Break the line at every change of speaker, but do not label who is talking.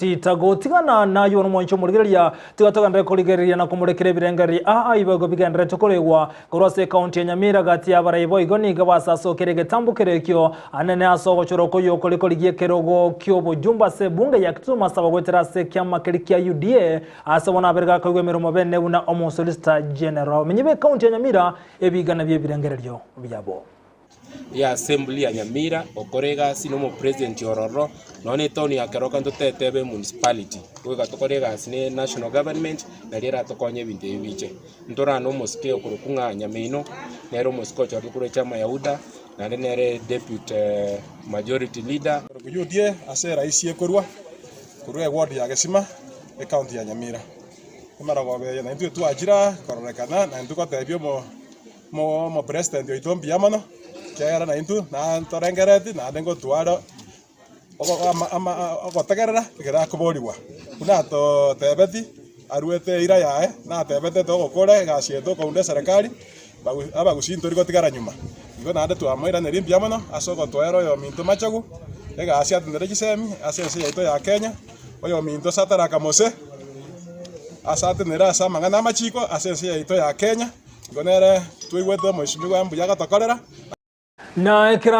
Titagotigana nayio nomwancho omorigereria, tiga togenderere korigereria na komorekera ebirengererio aa iboigo bigendererete koregwa korwa ase ekaunti ya Nyamira gati y'abarai boigo nigo basasokire egetambo kere ekio anene ase ogochora okoyio okore korigia ekerogo ki'obojumbe ase ebunge ya Kisumu ase abagoetera ase ekiama keria kia UDA ase bono abere gakoigwa emeremo bene buna omosolicitor general. Abamenyi b'ekaunti ya Nyamira ebigana bi'ebirengererio biabo.
Ya assembly ya Nyamira, okore egasi na omopresident ororo, nonya na etown ya Keroka ntotetebe emunicipality, goika tokore egasi na enational government, naria eratokonye ebinto ebi biche. Ntorane omosike okorokwa ng'a Nyameino, nere omosike ochorete korwa echama ya UDA, naende nere deputy majority leader.
Korwa UDA ase eraisi ekorwa korwa eward ya Gesima, ecounty ya Nyamira. Emerogoba eye naintwe twachire aa kororekana naintwe gotebia omo. Omopresident oito mbuya mono, ekiagera naintwe natorengereti naende ngotware ogotegerera ekero akoborigwa. Buna atotebeti aruete eira yaye, natebete togokora egasi eye tokounda eserekari, abagusii ntori gotigara nyuma. Igo naende twamoiraneria mbuya mono ase ogotoera oyominto Machogu, egasi atenenere chisemi ase ense yaito ya Kenya, oyominto Sadaraka Mose, ase atenenere ase amang'ana amachiko ase ense yaito ya Kenya. Igo nere twaigwete omoisimigwa mbuya agatokorera.
Na ekero.